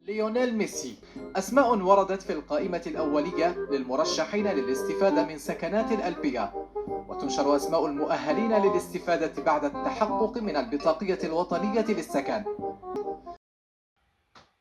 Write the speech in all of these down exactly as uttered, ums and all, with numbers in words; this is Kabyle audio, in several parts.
ليونيل ميسي. أسماء وردت في القائمة الأولية للمرشحين للاستفادة من سكنات الألبية، وتنشر أسماء المؤهلين للاستفادة بعد التحقق من البطاقية الوطنية للسكن.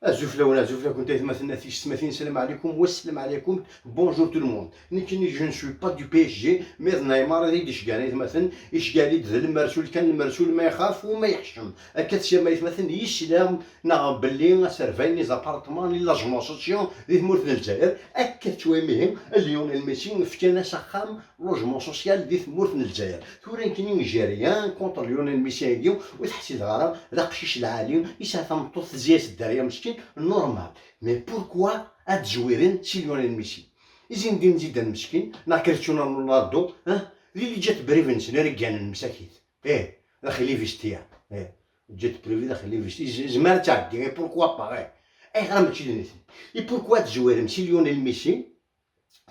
Azul fell-awen, azul fell-akent aytmaten, tiyessetmatin, salam ɛlikum, wassalam ɛlikum, bonjour tout le monde. Nekkini, je ne suis pas du P S G, mais d Neymar i d-iceggan aytmaten, iceggan-id d lmersul kan, lmersul ma ixaf u ma yeḥcem. Akka tessam aytmaten, yeslam neɣ belli aservay n les appartements, les logements sociaux di tmurt n Lezzayer, akka tettwamihi Lionel Messi fkan-as axxam logement social di tmurt n Lezzayer. Tura nekkini j'ai rien contre Lionel Messi-agi, ur t-ḥsideɣ ara d aqcic lɛali, yesɛa tameṭṭut tezzi-as dderya meskin, normal. Mais pourquoi ad zwiren si Lionel Messi? Zinedine Zidane meskin, neɣ Cristiano Ronaldo, hein? Di li ǧat briven-nsen ara gganen msakit. Eh, daxel ivesti, eh. Ǧat privé daxel ivesti, z-, zmer ad tɛeddi, et pourquoi pas, eh. Ayɣer mačči d nitni? Et pourquoi ad zwiren si Lionel Messi?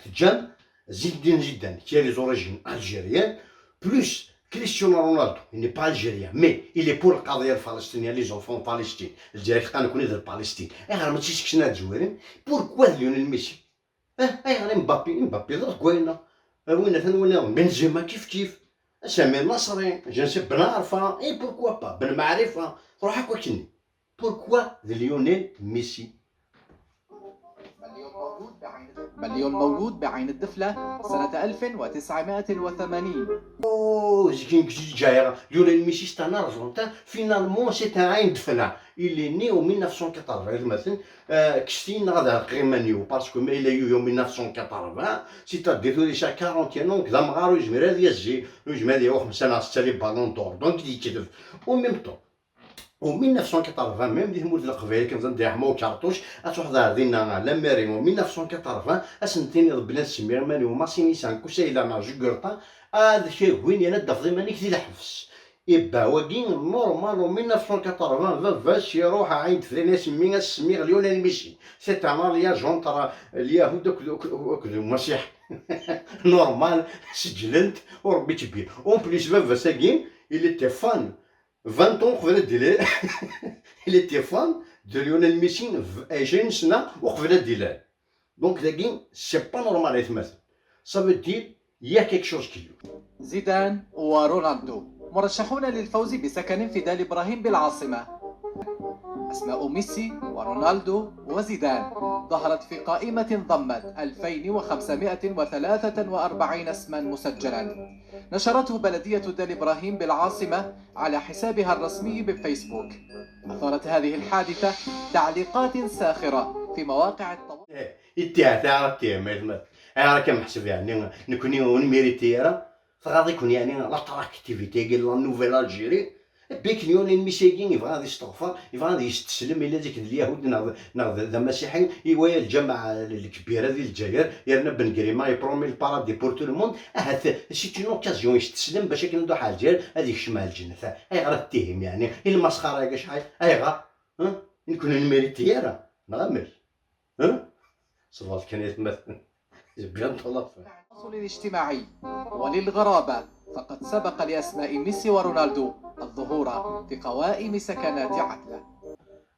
Teǧǧam Zinedine Zidane, qui a les origines algériennes, plus Cristiano Ronaldo, il n'est pas algérien, mais il est pour القضية الفلسطينية, les enfants en Palestine. Lezzayer teqqar nekkni d Palestine. Ayɣer mačči seg-sen ad zwiren? Pourquoi d Lionel Messi? Eh, ayɣer Mbappé? Mbappé d Uruguay-nneɣ. Win atan win nniḍen, Benzema kif kif. Samir Nasri, je ne sais, Ben Arfa, et pourquoi pas, Ben Maarifa, truḥ akk akkenni. Pourquoi d Lionel Messi? مليون مولود بعين الدفلة سنة ألف وتسعمائة وثمانين. Oh, zik nekk d Lezzayer, Lionel Messi c'est un Argentin, finalement c'est un Ain Dfna. Il est né en mille neuf cent quatre-vingts, aytmaten, euh, kkes-iyi-d neɣ ad ɛerqeɣ iman-iw, parce que ma yella yugi en mille neuf cent quatre-vingts, c'est-à-dire tura yesɛa quarante et un ans, d amɣar, ur yezmir ad yazzi, ur yezmir ad yawi xemsa neɣ setta les ballons d'or, donc d-yekdeb. En même temps, en mille neuf cent quatre-vingts, même di tmurt n Leqbayel, akken ẓan Diɛma Ukerṭuc, ad truḥeḍ ar dinna, la mairie, en mille neuf cent quatre-vingts, ad sen-tiniḍ belli ad semmiɣ iman-iw Masinisa n Kusayla neɣ Jugurṭa, ad k-agin yerna ad d-tafeḍ iman-ik di lḥebs. Ibba wagi normal, en mille neuf cent quatre-vingts, baba-s iruḥ Ain Dfna, asemmi, ad semmiɣ Lionel Messi. C'est un alliage entre Lyahud akked, akked, akked Lmasiḥ. Normal, seǧlen-t, u Rebbi ttbir. En plus, baba-s-agi, il était fan. Vingt ans uqbel ad d-ilal, il était fan de Lionel Messi, v-, عشرين سنة uqbel ad d-ilal. Donc, dagi, c'est pas normal, aytmaten. Ça veut dire, il y a quelque chose qui loue. زيدان ورونالدو مرشحون للفوز بسكن في دالي إبراهيم بالعاصمة. أسماء ميسي ورونالدو وزيدان ظهرت في قائمة ضمت ألفين وخمسمائة وثلاثة وأربعين اسما مسجلا، نشرته بلدية دالي إبراهيم بالعاصمة على حسابها الرسمي بفيسبوك. أثارت هذه الحادثة تعليقات ساخرة في مواقع التواصل. Itti ha taɛrabt-im, aytmaten. Ayɣer akka meḥseb, yeɛni, nekkni ur nmiriti ara? Tɣaḍ-iken, yeɛni, l'attractivité-agi n la nouvelle Algérie? Bik Lionel Messi-agi yebɣa ad isteɣfer, yebɣa ad yesteslem, ila zik d Lyahud neɣ d, neɣ d, d amasiḥi, iwaya lǧameɛ l-, lkbira di Lezzayer, yerna Ben Grima ipromet le paradis pour tout le monde. Ahat c'est une occasion, yesteslem bac akken ad iruḥ ar Lezzayer, ad yekcem ar lǧennet. Ayɣer ad tettihim, yeɛni, i lmasxara-agi acḥal? Ayɣer? Hein? Nekkni ur nmiriti ara, neɣ amek? Hein? Ṣebret kan, aytmaten. C'est bien trop la fin. التواصل الاجتماعي وللغرابة، فقد سبق لأسماء ميسي ورونالدو الظهور في قوائم سكنات عتلة.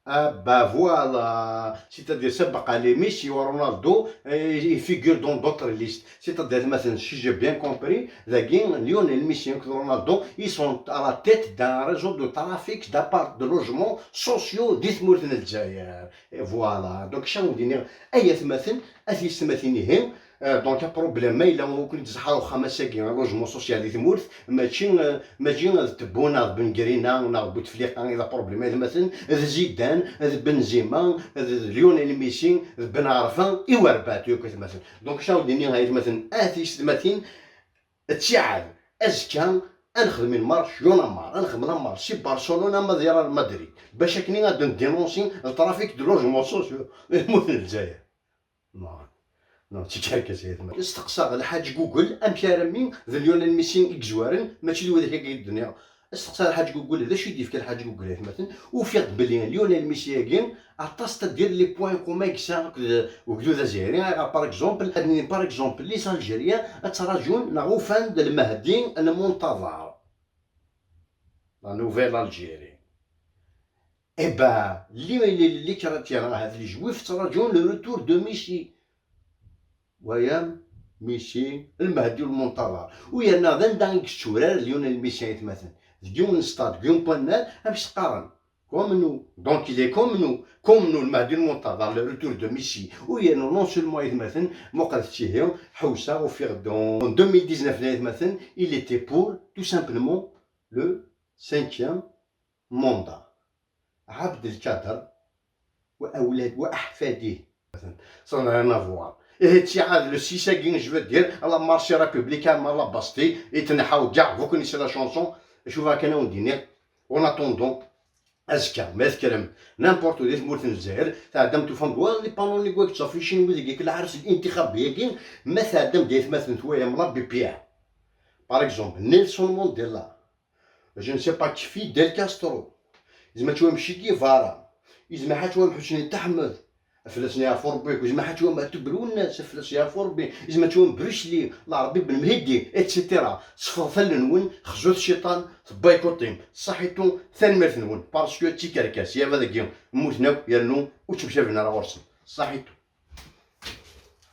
Ah bah voilà, c'est-à-dire سبق لي ميسي ورونالدو, euh, ils figurent dans d'autres listes. C'est-à-dire, مثلا, si j'ai bien compris, dagi, Lionel Messi et Ronaldo, ils sont à la tête d'un réseau de trafic d'appart-, de logements sociaux di tmurt n Lezzayer. Et voilà. Donc, acu ara wen-d-iniɣ, ay atmaten, a tiyessetmatin, ihi, euh, donc, problème ma yella ur ken-id-iṣeḥḥa uxxam ass-agi, logement social di tmurt, mačči, euh, mačči d Tebboune neɣ d Ben Grima neɣ Bouteflika i d problème, ay atmaten, d Zidane, d Benzema, d Lionel Messi, d Ben Arfa, i werbaɛt yakk, ay atmaten. Donc, acu ara wen-d-iniɣ, ay atmaten, a tiyessetmatin, ttiɛad, azekka, ad nexdem une marche, une marche, ad nexdem la marche si Barcelone ama d Real Madrid, bac akken ad ndénoncer le trafic de logements sociaux di tmurt n Lezzayer. Non, non, d tikerkas, ay atmaten. Steqsaɣ Lḥaǧ Google amek armi d Lionel Messi i yezwaren, mačči d widak-agi i d-nniɣ. Steqsaɣ Lḥaǧ Google, d acu i d-yefka Lḥaǧ Google, ay atmaten? Ufiɣ-d belli Lionel Messi-agi, aṭas, c'est-à-dire, les points communs i yesɛa akked ugdud azzayri. Ayɣer, par exemple, ad nini, par exemple, les Algériens ad ttraǧun neɣ ufan-d Lmehdi Lmuntaḍar, la nouvelle Algérie. Eh ben, les, les, les chrétiens, les juifs, ttṛaǧun le retour de Messie. Wayam Messie, Lmehdi Lmuntaḍer. U yerna d anda i yetturar Lionel Messi, aytmaten. Deg yiwen n stade, deg yiwen n pannar, amek s-qqaren? Comme nous. Donc il est comme nous. Comme nous, Lmehdi Lmuntaḍer, le retour de Messi. U yerna non seulement, aytmaten, muqlet ihi, ḥewseɣ, ufiɣ-d en deux mille dix-neuf, aytmaten, il était pour, tout simplement, le cinquième mandat. Abdelkader wa awlad wa aḥfadi. Ça n'a rien à voir. Ihi ttiɛad le six-agi, je veux dire, la marche républicaine, ma la basti, itneḥaw ǧaɛ, vous connaissez la chanson, acu bɣa kan ad wen-d-iniɣ. En attendant, azekka, ma tkrem, n'importe où, di tmurt n Lezzayer, tɛeddam tufam-d, wa, les panneaux-nni, wa, yettṣafi Ccinwi deg lɛers n intixab-agi, ma tɛeddam-d, aytmaten, twayam la B P A. Par exemple, Nelson Mandela, je ne sais pas qui, Fidel Castro, yezmer ad twam Che Guevara, yezmer ad twam Ḥusni N Ḥmed, fell-asen yeɛfu Rebbi, yezmer ad twam Atub Lwennas, fell-as yeɛfu Rebbi, yezmer ad twam Bruce Lee, Larebbi Ben Mhidi, et cetera. Sfeḍet allen-nwen, xzut cciṭan, tbaykuṭim. Ṣaḥitu, tanemmirt-nwen, parce que d tikerkas, yaba dagi, mmuten akk, yernu ur ttemcabin ara ɣur-sen. Ṣaḥitu.